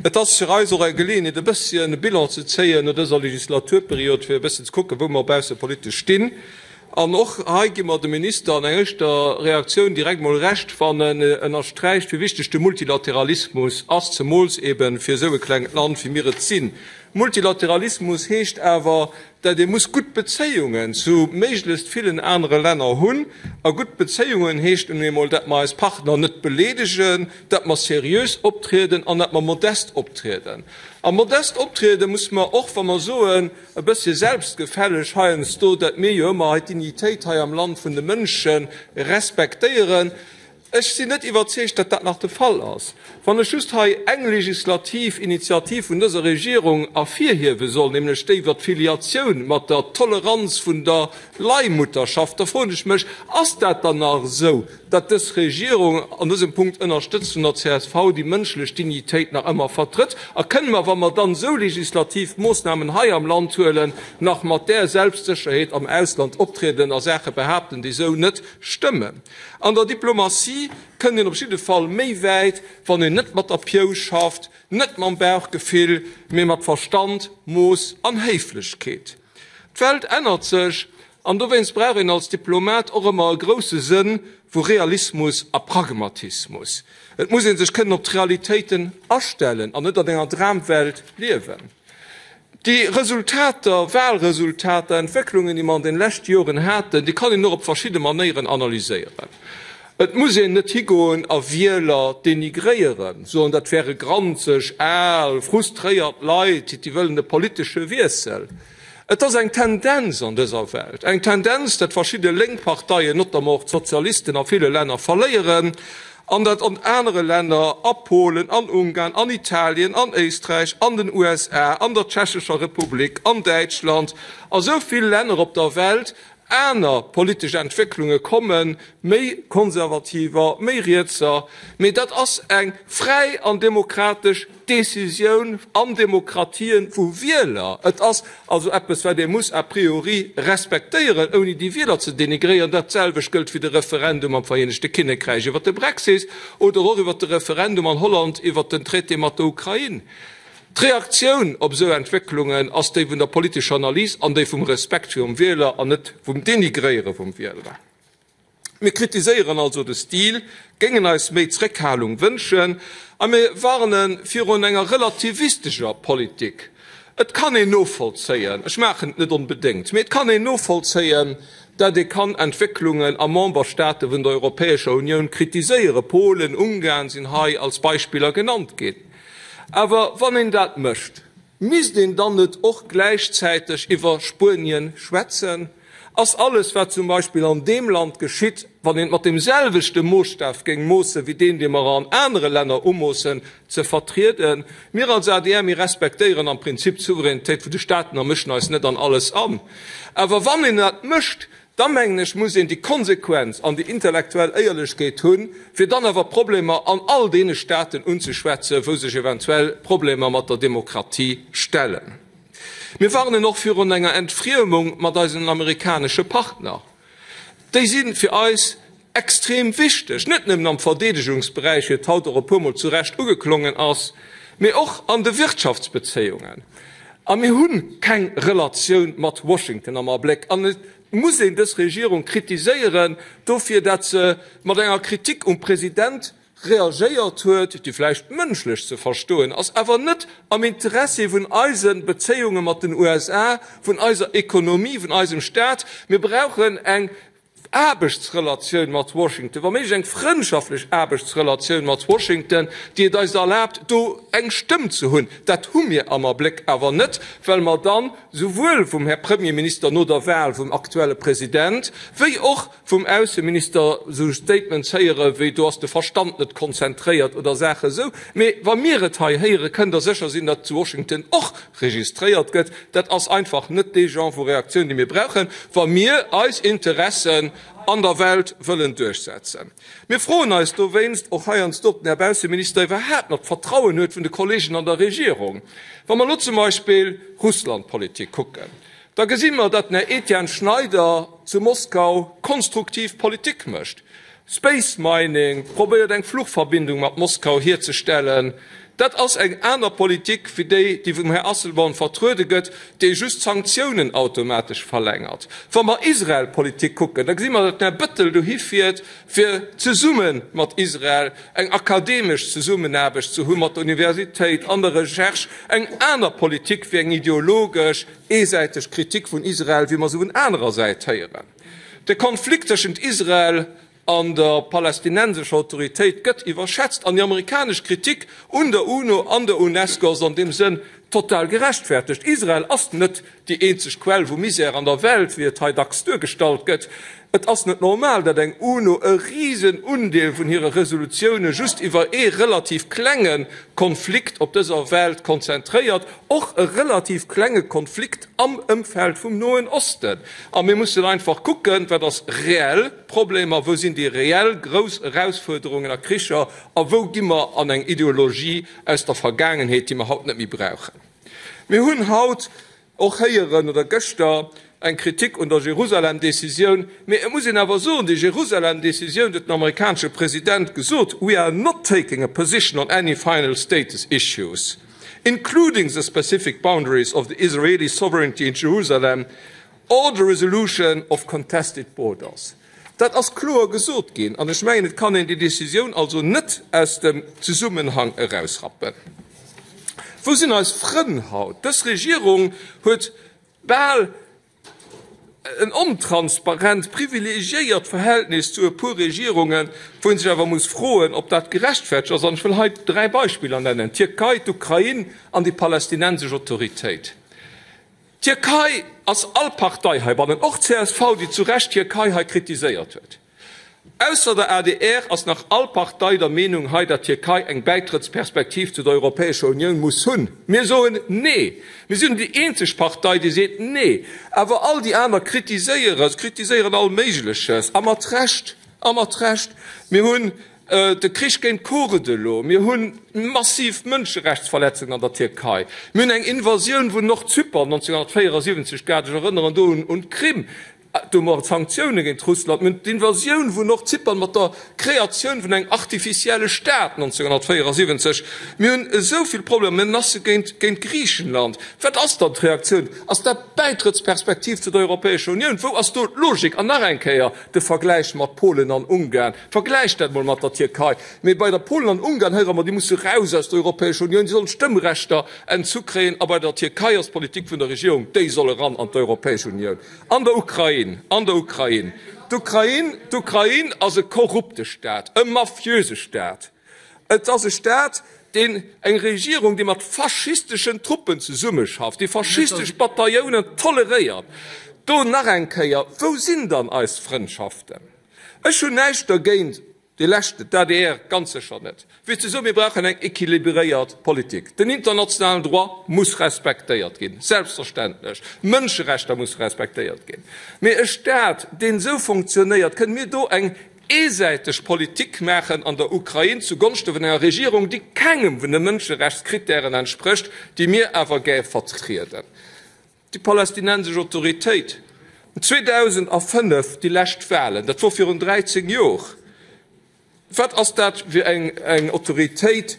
Et ass fir eis och eng Geleeënheet, e bësschen e Bilan ze zéien no dëser Legislaturperiod, fir e bëssen ze kucken, wou mer baussepolitesch stinn. An och hei gi mer dem Minister an enger éischter Reaktioun direkt mol Recht, wann en ënnersträicht, wéi wichteg de Multilateralismus ass, zemools eebe fir esou e klengt Land, wéi mir et sinn. Multilateralismus heescht awer, dat ee muss gutt Bezéiungen zu méiglechst villen anere Länner hunn. A gutt Bezéiungen heescht nun eemol, dat mer eis Partner net beleedegen, dat mer seriös optrieden an dat mer modest optrieden. A modest optriede muss mer och, wa mer soen, e bëssche selbstgefälleg heiansdo, dat mir jo ëmmer hei d'Dignitéit hei am Land vun de Mënsche respektéieren. Ech sinn net iwwerzeegt, datt dat nach de Fall ass. Wann ech just hei eng legislativ Initiativ vun dëser Regierung ervirhiewe soll, nämlech déi iwwert d'Filiatioun mat der Toleranz vun der Leihmutterschaft, da froen ech mech, Ass dat dann nach esou, datt dës Regierung, an dësem Punkt ënnerstëtzt vun der csv, déi mënschlech Dignitéit nach ëmmer vertrëtt? A kënne mer, wa mer dann esou legislativ Moosnamen hei am Land huelen, nach mat där Selbstsécherheet am Ausland optrieden a Saache behaapten, déi esou net stëmmen? An der Diplomatie kënnt een op jidde Fall méi wäit, wann een net mat der Piou schafft, net mam Bauchgefill, mee mat Verstand, Mooss an Héiflechkeet. D'Welt ännert sech an dowéinst brauch een als Diplomat och ëmmer e grousse Sënn vu Realismus a Pragmatismus. Et muss ee sech kënnen op d'Realitéiten astellen an net an enger Dramwelt liewen. Déi Resultater, Wahlresultater, Entwécklungen, déi mer an den leschte Joren haten, déi kann een och op verschidde Manéieren analyséieren. Et muss een net higoen a Wieler denigréieren, soen, dat wäre granzeg, al, frustréiert Leit, déi wëllen e politesche Wiessel. Et ass eng Tendenz an dëser Welt, eng Tendenz, dat verschidde lénk Parteien, notamment och d'Sozialisten a ville Länner verléieren, an dat an anere Länner, a Polen, an Ungarn, an Italien, an Éisträich, an den USA, an der Tschechescher Republik, an Däitschland, a sou vill Länner op der Welt, aner politesch Entwécklunge kommen, méi konservativer, méi rietser, mee dat ass eng fräi an demokratesch Decisioun an Demokratien vu Wieler. Et ass also eppes, wat ee muss a priori respektéieren, ouni déi Wieler ze denigréieren. Dat selwecht gëllt fir de Referendum am Vereenegte Kinnekräich iwwert de Brexit oder och iwwert de Referendum an Holland iwwert den Traité mat der Ukrain. D'Reaktioun op esou Entwécklungen ass déi vun der politescher Analys an déi vum Respekt virum Wieler an net vum Denigréiere vum Wieler. Mir kritiséieren also de Stil, géingen eis méi Zréckhalung wënschen a mir warne virun enger relativistescher Politik. Et kann een novollzéien, ech maachen et net onbedéngt, mee et kann een novollzéien, dat ee kann Entwécklungen a Memberstaate vun der Europäescher Unioun kritiséieren, Polen, Ungarn sinn hei als Beispiller genannt ginn. Awer wann een dat mécht, misst een dann net och gläichzäiteg iwwer Spuenien schwätzen? Ass alles, wat zum Beispill an deem Land geschitt, wann een et mat deem selwechte Moosstaf géing moossen, wéi deen, dee mer an anere Länner umoossen, ze vertrieden? Mir als adr, mir respektéieren am Prinzip d'Souveränitéit vun de Staaten a mëschen eis net an alles an. Awer wann een dat mécht, da mengen ech, muss een déi Konsequenz an déi intellektuell Éierlechkeet hunn, fir dann awer d'Problemer an all deene Staaten unzeschwätzen, wou sech eventuell Problemer mat der Demokratie stellen. Mir warnen och virun enger Entfriemung mat eisen amerikanesche Partner. Déi si fir eis extrem wichteg, net nëmmen am Verdeedegungsberäich, wéi et haut och e puermol zu Recht ugeklongen ass, mee och an de Wirtschaftsbezéiungen. A mir hu keng Relatioun mat Washington am Abléck. An et muss een dës Regierung kritiséieren dofir, dat se mat enger Kritik um President reagéiert huet, déi vläicht mënschlech ze verstoen ass, awer net am Interessi vun eise Bezéiunge mat den USA, vun eiser Ekonomie, vun eisem Staat. Mir brauchen eng Aarbechtsrelatioun mat Washington, wa méiglech eng frëndschaftlech Aarbechtsrelatioun mat Washington, déi et eis erlaabt, do eng Stëmm ze hunn. Dat hu mir am Abléck awer net, well mer dann souwuel vum Här Premierminister no der Wahl vum aktuelle President wéi och vum Ausseminister esou Statements héiere wéi do ass de Verstand net konzentréiert oder Saache esou. Mee wa mir et hei héiere kënnt Der sécher sinn, datt zu Washington och registréiert gëtt. Dat ass einfach net dee Genre vu Reaktioun, déi mir brauchen, wa mir eis Interessen an der Welt wëllen duerchsetzen. Mir froen eis dowéinst och heiansdo, ob den Här Ausseminister iwwerhaapt nach d'Vertrauen huet vun de Kollegen an der Regierung. Wa mer elo zum Beispill Russlandpolitik kucken, Da gesi mer, datt den Här Etienne Schneider zu Moskau konstruktiv Politik mécht, Space Mining, probéiert eng Fluchverbindung mat Moskau hierzestellen. Dat ass eng aner Politik wéi déi, déi vum Här Asselborn vertruede gëtt, dee just d'Sanktiounen automatesch verlängert. Wa mer Israel-Politik kucken, da gesi mer, datt den Här Bettel dohi fiert, fir zesumme mat Israel eng akademesch Zesummenaarbecht ze hu mat der Universitéit an der Recherche, eng aner Politik wéi eng ideologesch, eesäiteg Kritik vun Israel, wéi mer se vun anerer Säit héieren. De Konflikt tëschent Israel an der palästinensescher Autoritéit gëtt iwwerschätzt an déi amerikanesch Kritik un der UNO an der UNESCO ass an deem Sënn total gerechtfertegt. Israel ass net déi eenzeg Quell vu Misär an der Welt, wéi et hei dacks duergestallt gëtt. Et ass net normal, datt eng UNO e risen Undeel vun hire Resolutioune just iwwer ee relativ klenge Konflikt op dëser Welt konzentréiert, och e relativ klenge Konflikt am Ëmfeld vum Noen Osten. A mir mussen einfach kucken, wat ass reell Problemer, wou sinn déi reell grouss Erausfuerderungen a Kricher a wou gi mer an eng Ideologie aus der Vergaangenheet, déi mer haut net méi brauchen. Mir hunn haut och héieren, oder gëschter, eng Kritik un der Jerusalem-Decisioun. Mee et muss een awer soen, déi Jerusalem-Decisioun, huet den amerikanesche President gesot, we are not taking a position on any final status issues, including the specific boundaries of the Israeli sovereignty in Jerusalem or the resolution of contested borders. Dat ass kloer gesot ginn, an ech mengen, et kann een déi Decisioun also net aus dem Zesummenhang erausrappen. Wou sinn eis Frënn haut? Dës Regierung huet bal en ontransparent, privilegiéiert Verhältnis zu e puer Regierungen, wou ee sech awer muss froen, ob dat gerechtfertegt ass. An ech wëll hei dräi Beispiller nennen, d'Tierkei, d'Ukrain an déi palästinensesch Autoritéit. D'Tierkei ass all Partei heibannen, och csv, déi zu Recht d'Tierkei hei kritiséiert huet. Ausser der adr ass nach all Partei der Meenung hei, datt d'Tierkei eng Bäitrëttsperspektiv zu der Europäescher Unioun muss hunn. Mir soen Nee. Mir sinn déi eenzeg Partei, déi seet Nee. Awer all déi aner kritiséieren, kritiséieren all Méigleches, a mat Recht, a mat Recht. Mir hunn De Krich géint d'Kurde elo, mir hu massiv Mënscherechtsverletzungen an der Tierkei, mir hunn eng Invasioun vun Nordzypern 1974 gehat, ech erënneren do un d'Krim, do hu mer Sanktioune géint Russland, mir hunn d'Invasioun vun Nordzypern mat der Kreatioun vun engem artificielle Staat 1974, mir hunn esou vill Problemer, Menacë géint Griichenland. Wat ass dann d'Reaktioun? Ass dat d'Bäitrëttsperspektiv zu der Europäescher Unioun? Wou ass do d'Logik? An nach eng Kéier de Vergläich mat Polen an Ungarn. Vergläicht dat mol mat der Tierkei. Mee bei der Polen an Ungarn héiere mer, déi musse raus aus der Europäescher Unioun, déi sollen d'Stëmmrechter entzu kréien. A bei der Tierkei ass d'Politik vun der Regierung, déi solle ran an d'Europäesch Unioun. An der Ukrain, an der Ukrain, d'Ukrain, d'Ukrain ass e korrupte Staat, e mafiöse Staat. Et ass e Staat, deen eng Regierung, déi mat faschisteschen Truppen zesummeschafft, déi faschistesch Bataillonen toleréiert. Do nach eng Kéier, wou sinn dann eis Frëndschaften? Ech hunn näischt dergéint, dee leschten, d'ADR ganz sécher net, wéi ze soen, mir brauchen eng équilibréiert Politik. Den internationalen Droit muss respektéiert ginn, selbstverständlech, d'Mënscherechter musse respektéiert ginn. Mee e Staat, deen esou fonctionnéiert, kënne mir do eng eesäiteg Politik maachen an der Ukrain zugonschte vun enger Regierung, déi kengem vun de Mënscherechtskrittären entsprécht, déi mir awer gär vertrieden? Déi palästinensesch Autoritéit, 2005 déi lescht Wahlen, dat wor virun 13 Jor. Wat ass dat fir eng Autoritéit,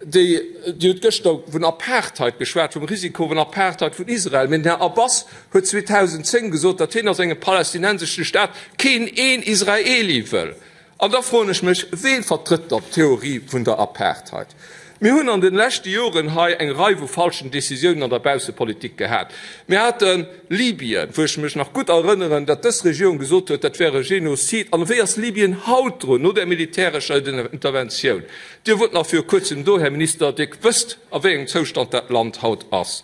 déi, Dir hutt gëschter vun Apartheid geschwat, vum Risiko vun Apartheid vun Israel, mee den Här Abbas huet 2010 gesot, datt hien a sengem palästinenseschen Staat keen een Israeli wëll. An da froen ech mech, Wee vertrëtt dann d'Theorie vun der Apartheid? Mir hunn an de leschte Joren hei eng Rei vu falschen Décisiounen an der Baussepolitik gehat. Mir hate Libyen, wou ech mech nach gutt erënneren, datt dës Regierung gesot huet, dat wär e Genozid. An wéi ass Libyen haut drun, no där militärescher Interventioun? Dir wot nach viru Kuerzem do, Här Minister, Dir wësst, a wéi engem Zoustand dat Land haut ass.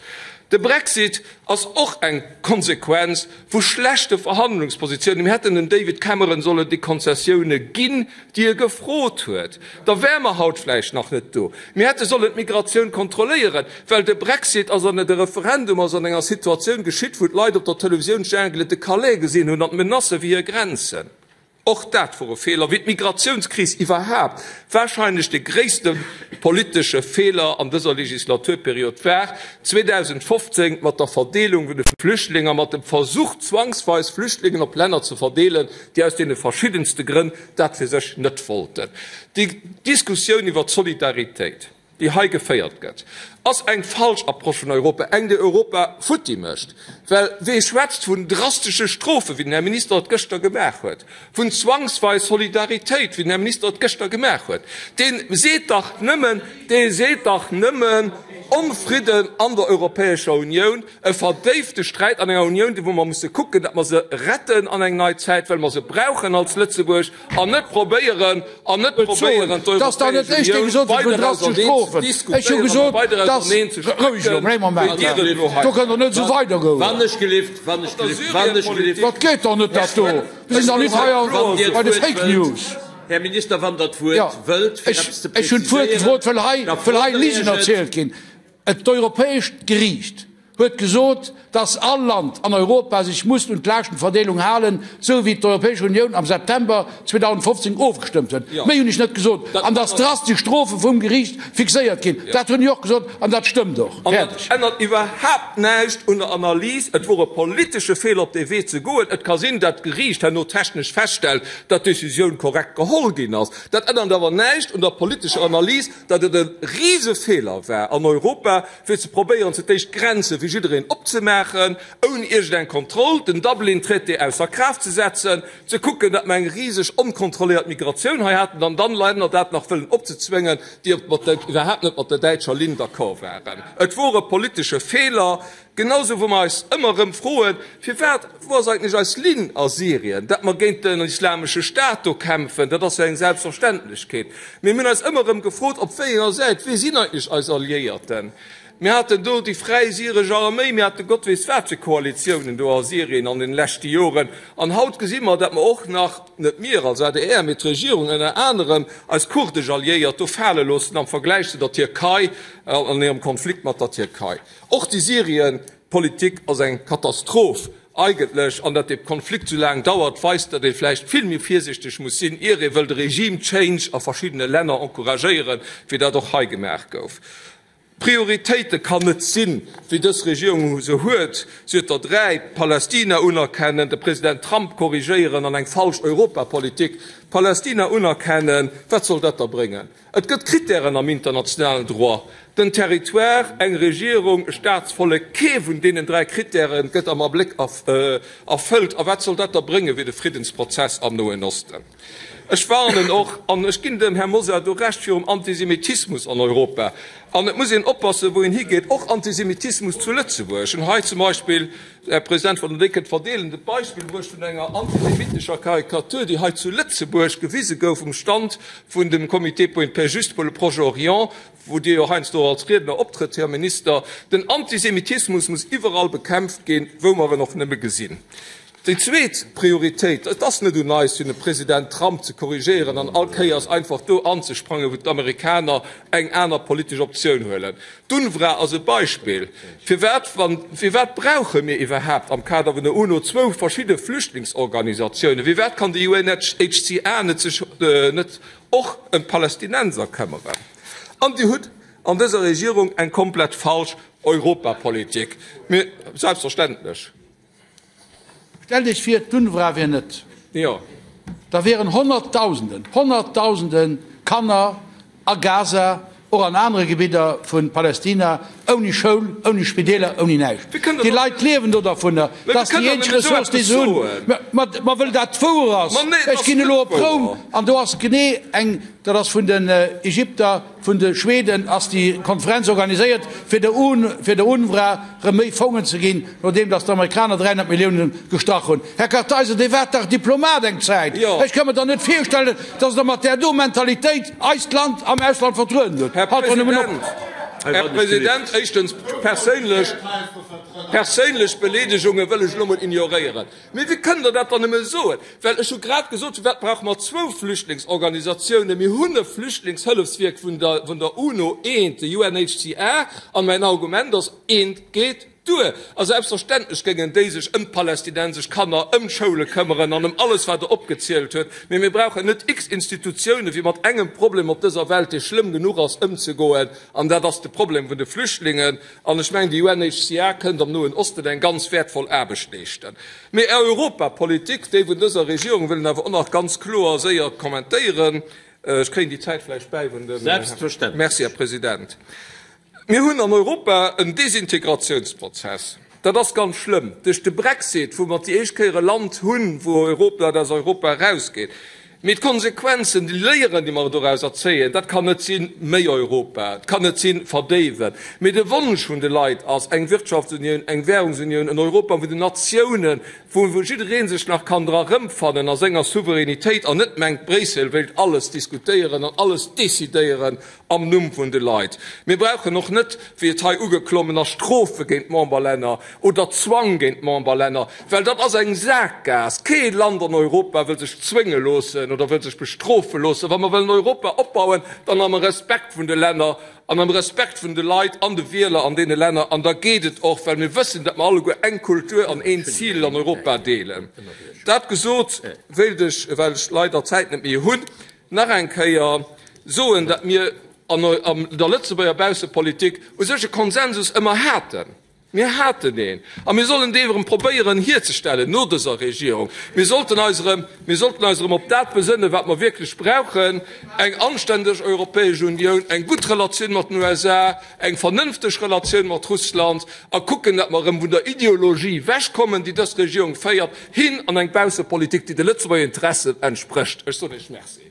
De Brexit ass och eng Konsequenz vu schlechte Verhandlungspositiounen. Mir hätten dem David Cameron sollen déi Konzessioune ginn, déi e gefrot huet. Da wäre mer haut vläicht nach net do. Mir hätte sollen d'Migratioun kontrolléieren, well de Brexit ass an de Referendum ass an enger Situatioun geschitt, wou d'Leit op der Televisioun d'Jungle de Calais gesinn hunn an d'Menacë fir hir Grenzen. Och dat wor e Feeler, wéi d'Migratiounskris iwwerhaapt wahrscheinlech de gréisste politesche Feeler an dëser Legislaturperiod war, 2015 mat der Verdeelung vun de Flüchtlinge a mat dem Versuch, zwangsweis Flüchtlingen op Länner ze verdeelen, déi aus deene verschiddenste Grënn dat fir sech net wollten. Déi Diskussioun iwwer d'Solidaritéit. déi hei geféiert gëtt, ass eng falsch Approche vun Europa, eng, déi Europa futti mécht. Well wee schwätzt vun drastesche Strofen, wéi den Här Minister et gëschter gemaach huet, vun zwangsweis Solidaritéit, wéi den Här Minister et gëschter gemaach huet, dee seet dach nëmmen, dee seet dach nëmmen Onfridden an der Europäescher Unioun, e verdéifte Sträit an enger Unioun, wou mer musse kucken, datt mer se retten an eng nei Zäit, well mer se brauchen als Lëtzebuerg, an net probéieren, an net probéieren, d'Europäesch Unioun weider auserneen ze diskutéieren a weider auserneen ze splécken, wéi Dir et elo hei Här Minister, wann Der d'Wuert wëllt, fir eppes ze preziséieren, da froen ech et. D'Europäescht Geriicht huet gesot, dass all Land an Europa sech muss un d'Laaschtenverdeelung halen, sou wéi d'Europäesch Unioun am September 2015 ofgestëmmt huet. Méi hunn ech net gesot. An dass drastesch Strofe vum Geriicht fixéiert ginn, dat hunn ech och gesot an dat stëmmt och. An dat ännert iwwerhaapt näischt un der Analys. Et wor e politesche Feeler, op dee Wee ze goen. Et ka sinn, dat d'Geriicht herno technesch feststellt, datt d'Decisioun korrekt geholl ginn ass. Dat ännert awer näischt un der politescher Analys, datt et e Risefeeler war an Europa, fir ze probéieren, fir d'éischt d'Grenze fir jiddereen opzemaachen, ouni iergendeng Kontroll, den Dublin-Traité ausser Kraaft ze setzen, ze kucken, datt mer eng riseg onkontrolléiert Migratioun hei haten an dann Länner dat nach wëllen opzezwéngen, déi iwwerhaapt net mat der däitscher Linn d'accord waren. Et wor e politesche Feeler. Genau sou wou mer eis ëmmer erëm froen, firwat, wou ass eigentlech eis Linn a Syrien? Dat mer géint den Islamesche Staat do kämpfen, dat ass jo eng Selbstverständlechkeet. Mee mir hunn eis ëmmer erëm gefrot, op wéi enger Säit, wie sinn eigentlech eis Alliéierten? Mir haten do déi Fräi Syresch Arméi, mir hate Gott weess wat fir Koalitiounen do a Syrien an den leschte Joren. An haut gesi mer, dat mer och nach, net mir als adr, mee d'Regierung ënner anerem, eis kurdesch Alliéiert do fale loossen am Vergläich zu der Tierkei an hirem Konflikt mat der Tierkei. Och déi Syrien-Politik ass eng Katastroph eigentlech. An datt dee Konflikt sou laang dauert, weist, datt ee vläicht vill méi virsichteg muss sinn, ier ee wëllt e Regime change a verschiddene Länner encouragéieren, wéi dat och hei gemaach gouf. Prioritéite kann net sinn, wéi dës Regierung se huet, si huet der 3, Palästina unerkennen, de President Trump korrigéieren an eng falsch Europapolitik. Palästina unerkennen, wat soll dat da bréngen? Et gëtt Krittären am internationalen Droit, den Territoire, eng Regierung, e Staatsvollek. Kee vun deenen 3 Krittäre gëtt am Abléck erfëllt. A wat soll dat da brénge fir de Friddensprozess am Noen Osten? Ech warnen och, an ech ginn dem Här Mosar do Recht, virum Antisemitismus an Europa. An et muss een oppassen, wou een higeet, och Antisemitismus zu Lëtzebuerg. Ech hunn hei zum Beispill Här President, wann Der déi kënnt verdeelen, de Beispill bruecht vun enger antisemitescher Karikatur, déi hei zu Lëtzebuerg gewise gouf um Stand vun dem Comité pour une paix juste pour le Proche-Orient, wou Dir jo heiansdo als Riedner optrëtt, Här Minister. Den Antisemitismus muss iwwerall bekämpft ginn, wou mer en och nëmme gesinn. Déi zweet Prioritéit, Et ass net un eis, fir de President Trump ze korrigéieren an all Kéiers einfach do anzesprangen, wou d'Amerikaner eng aner politesch Optioun huelen. D'UNRWA ass e Beispill. Firwat, wann, firwat brauche mir iwwerhaapt am Kader vun der UNO zwou verschidde Flüchtlingsorganisatiounen? Firwat kann de UNHCR net sech net och ëm d'Palästinenser këmmeren? An Dir hutt an dëser Regierung eng komplett falsch Europapolitik. Mir, selbstverständlech. Stellt Iech vir, d'UNRWA wier net. Jo. Da wieren Honnertdausenden, Honnertdausende Kanner a Gaza, och an anere Gebidder vu Palästina, ouni Schoul, ouni Spideeler, ouni näischt. Déi Leit liewen do dervunner, dass déi eenzeg Ressource, déi se hunn. Ma wëll dat wouer ass, ech ginn elo op Roum an do ass genee eng, dat ass vun den Ägypter, vun de Schweden ass déi Konferenz organiséiert, fir der UNRWA rëm méi Fongen ze ginn, nodeem datt d'Amerikaner 300 Milliounen gestrach hunn. Här Kartheiser, Dir waart dach Diplomat eng Zäit. Ech ka mer dann net virstellen, datt Der mat där do Mentalitéit eist Land am Ausland vertrueden hutt. Halt doch nëmmen op! Här President, éischtens, perséinlech, perséinlech Beleedegunge wëll ech elo mol ignoréieren. Mee wéi kënnt Der dat dann nëmme soen? Well ech hu grad gesot, firwat brauche mer zwou Flüchtlingsorganisatiounen? Mir hunn e Flüchtlingshëllefswierk vun der, vun der UNO, eent, de UNHCR, an mäin Argument ass, Eent geet duer. A selbstverständlech géingen déi sech ëm d'palästinensesch Kanner, ëm d'Schoule këmmeren an ëm alles, wat Der opgezielt huet. Mee mir brauchen net x Institutiounen, fir mat engem Problem op dëser Welt, dee schlëmm genuch ass, ëmzegoen, an dat ass de Problem vun de Flüchtlingen. An ech mengen, déi UNHCR kënnt am Noen Osten eng ganz wäertvoll Aarbecht leeschten. Mee Är Europapolitik, déi vun dëser Regierung, wëll en awer och nach ganz kloer a séier kommentéieren. Ech kréien déi Zäit vläicht bäi vun dem. Selbstverständlech. Merci, Här President. Mir hunn an Europa en Desintegratiounsprozess. Dat ass ganz schlëmm. Duerch de Brexit, wou mer déi éischt Kéier e Land hunn, wou Europa, dat aus Europa erausgeet. Mee d'Konsequenzen, déi Léieren, déi mer dorauser zéien, dat kann net sinn, méi Europa, et kann net sinn, verdéiwen. Mee de Wonsch vun de Leit ass eng Wirtschaftsunioun, eng Währungsunioun, en Europa vun den Natiounen, wou jidderee sech nach kann dra erëmfannen a senger Souveränitéit an net mengt, Bréissel wéilt alles diskutéieren an alles decidéieren am Numm vun de Leit. Mir brauchen och net, wéi et hei ugeklommen ass, Strofe géint d'Memberlänner oder Zwang géint d'Memberlänner, well dat ass eng Saakgaass. Kee Land an Europa wëll sech zwénge loossen oder wëll sech bestrofe loossen. Wa mer wëllen Europa opbauen, dann am Respekt vun de Länner an am Respekt vun de Leit an de Wieler an deene Länner. An da geet et och, well mir wëssen, datt mer alleguer eng Kultur an een Zil an Europa deelen. Dat gesot, wéilt ech, well ech leider d'Zäit net méi hunn, nach eng Kéier soen, datt mir an der Lëtzebuerger Baussepolitik u sech e Konsensus ëmmer haten. Mir haten een a mir sollen dee erëm probéieren hierzestellen no dëser Regierung. Mir sollten eis erëm, mir sollten eis erëm op dat besënnen, wat mer wierklech brauchen, eng anständeg Europäesch Unioun, eng gutt Relatioun mat den USA, eng vernënfteg Relatioun mat Russland a kucken, datt mer erëm vun der Ideologie wechkommen, déi dës Regierung féiert, hin an eng Baussepolitik, déi de Lëtzebuerger Interessen entsprécht. Ech soen Iech Merci.